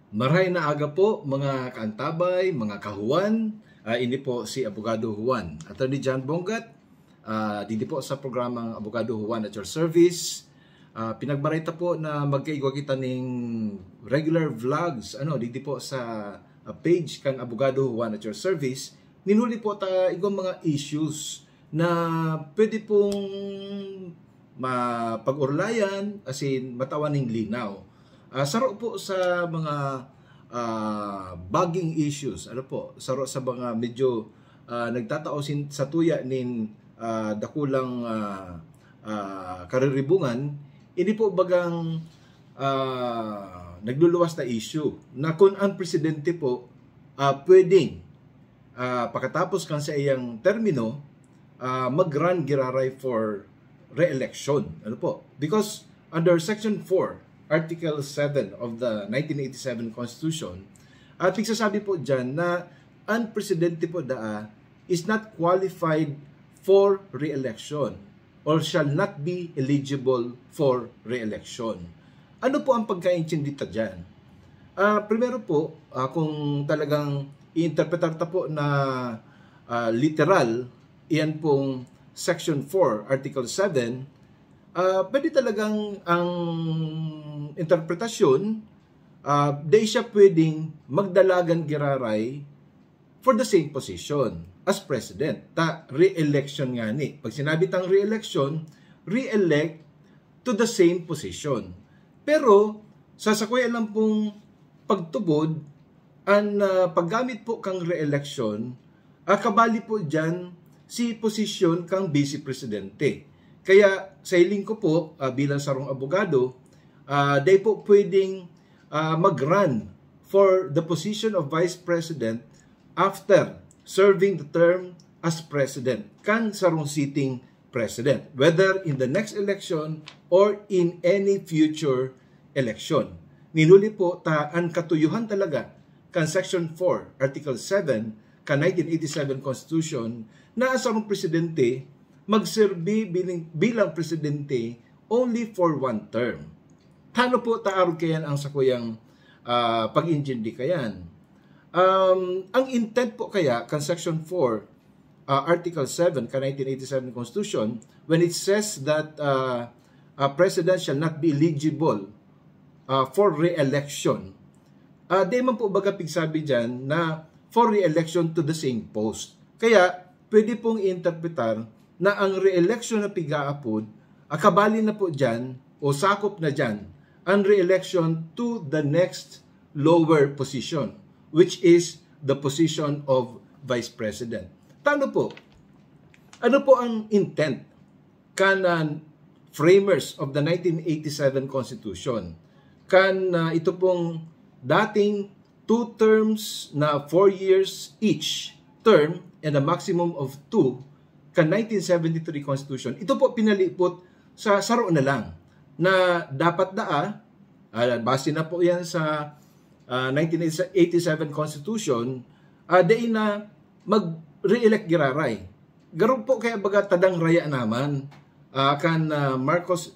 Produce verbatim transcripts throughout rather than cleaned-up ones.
Maray na aga po, mga kaantabay, mga kahuwan. Ah, ini po si Abogado Juan, Attorney John Bongat. Ah, didi po sa programang Abogado Juan at your service. Ah, pinagmaray ta po na magkaigwa kita ning regular vlogs, ano, didi po sa, ah, page kan Abogado Juan at your service. Ninhuli po ta igwang mga issues na pwede pong mapag-orlayan, as in, matawan ning linaw. Ah, saro po sa mga, ah, bugging issues, ano po, saro sa mga medyo, ah, nagtatao sin-, sa tuya nin, ah, dakulang, ah, ah, kariribungan, ini po bagang, ah, nagluluwas na issue na kung ang presidente po, ah, pwedeng, ah, pakatapos kan sa iyang termino, ah, mag-run giraray for re-election. Ano po? Because under Section four, Article seven of the nineteen eighty-seven Constitution, at pigsasabi po dyan na ang presidente po daa is not qualified for re-election or shall not be eligible for re-election. Ano po ang pagkaintindi ta dyan? Ah, primero po, ah, kung talagang i-interpretar ta po na, ah, literal, iyan pong Section four, Article seven, ah, pwede talagang ang interpretasyon, ah, di siya pwedeng magdalagan giraray for the same position as president. Ta, re-election nga ni. Pag sinabi tang re-election, re-elect to the same position. Pero, sa sakuya lang pong pagtubod, ang, ah, paggamit po kang re-election, ah, kabali po dyan si posisyon kang vice presidente. Kaya, sa hiling ko po, ah, bilang sarong abogado, ah, dai po pwedeng, ah, mag-run for the position of vice president after serving the term as president kan sarong sitting president, whether in the next election or in any future election. Ninuli po ta an katuyuhan talaga kan Section four, Article seven kan nineteen eighty-seven Constitution na ang sarong presidente magserbi bilang, bilang presidente only for one term. Tano po ta arog kayan ang sakuyang, ah, pag-intindi kayan? Um, ang intent po kaya kan Section four, ah, Article seven kan nineteen eighty-seven Constitution, when it says that, ah, a president shall not be eligible, ah, for re-election, ah, di man po baga pigsabi dyan na for re-election to the same post. Kaya, pwede pong interpretar na ang re-election na pigaapod, ah, kabali na po dyan o sakop na dyan ang re-election to the next lower position, which is the position of Vice President. Tano po? Ano po ang intent kan, ah, framers of the nineteen eighty-seven Constitution? Kan, ah, ito pong dating two terms na four years each term and a maximum of two kan nineteen seventy-three Constitution, ito po pinalipot sa saro na lang na dapat daa, ah, base na po yan sa, ah, nineteen eighty-seven Constitution, ah, dai na mag-re-elect giraray. Garo po kaya baga tadang raya naman, ah, kan, ah, Marcos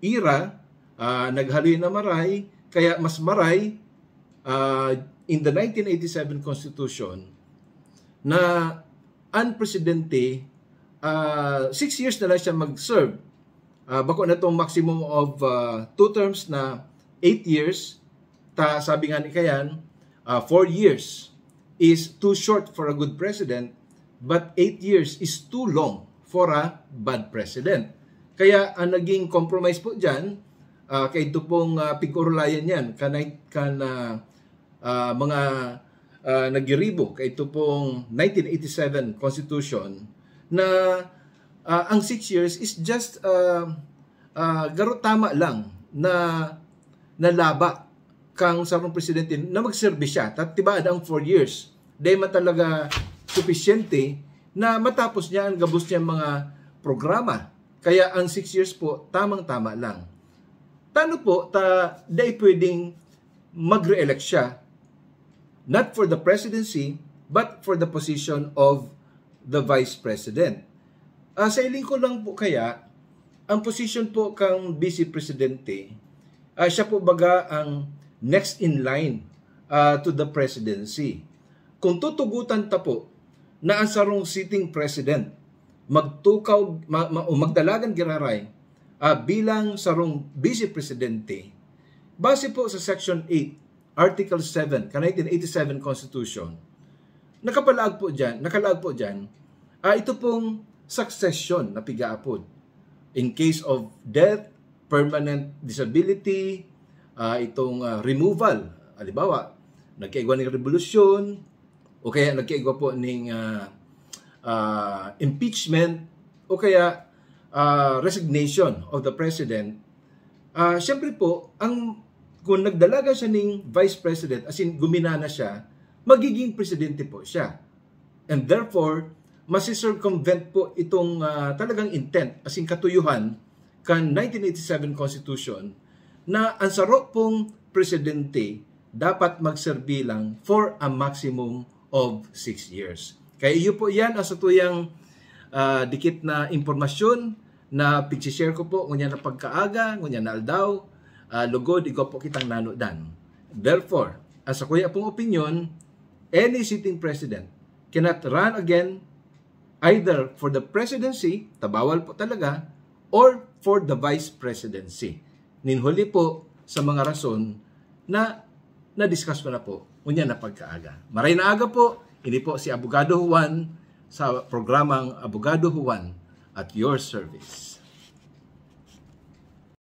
era, ah, naghaloy na maray, kaya mas maray, ah, in the nineteen eighty-seven Constitution na ang presidente, ah, six years na lang siya mag-serve. Ah, bako na tong maximum of, ah, two terms na eight years. Ta, sabi nga ni Kayan, ah, four years is too short for a good president, but eight years is too long for a bad president. Kaya ang naging compromise po dyan, ah, kaidto pong, ah, pig-orolayan yan, kanay, kan, ah, ah, mga, ah, nagiribo kaidto pong nineteen eighty-seven Constitution na, ah, ang six years is just, ah, ah, garo tama lang na, na laba kang sarong presidente na magserbi siya. Tat-, tibaad ang four years. Dai man talaga supisyente na matapos niya ang gabos niyang mga programa. Kaya ang six years po, tamang-tama lang. Tano po ta dai pwedeng mag-re-elect siya, not for the presidency, but for the position of the vice president? Ah, sa hiling ko lang po kaya, ang position po kang vice presidente, ah, siya po baga ang next in line uh, to the presidency. Kung tutugutan ta po na ang sarong sitting president magtukaw ma, ma, o magdalagan giraray uh, bilang sarong vice presidente, base po sa Section eight, Article seven, ka nineteen eighty-seven Constitution, nakapalaag po dyan, nakalaag po dyan, uh, ito pong succession na pigaapod. In case of death, permanent disability, uh, itong uh, removal, halimbawa, nagkaigwa ng revolusyon, o kaya nagkaigwa po ng uh, uh, impeachment, o kaya uh, resignation of the president, uh, siyempre po, ang kung nagdalagan siya ng vice president, as in guminana siya, magiging presidente po siya. And therefore, masisircumvent po itong uh, talagang intent, as in katuyuhan, kan nineteen eighty-seven Constitution na ang saro pong presidente dapat magserbi lang for a maximum of six years. Kaya iyo po yan ang satuyang uh, dikit na impormasyon na pag-share ko po ngunyan na pagkaaga, ngunyan na aldaw, uh, lugod, igwa po kitang nanodan. Therefore, ang sakuya pong opinion, any sitting president cannot run again either for the presidency, tabawal po talaga, or for the vice presidency. Ninhuli po sa mga rason na na-discuss ko na po, unya na pagkaaga. Maray na aga po, ini po si Abogado Juan sa programang Abogado Juan at your service.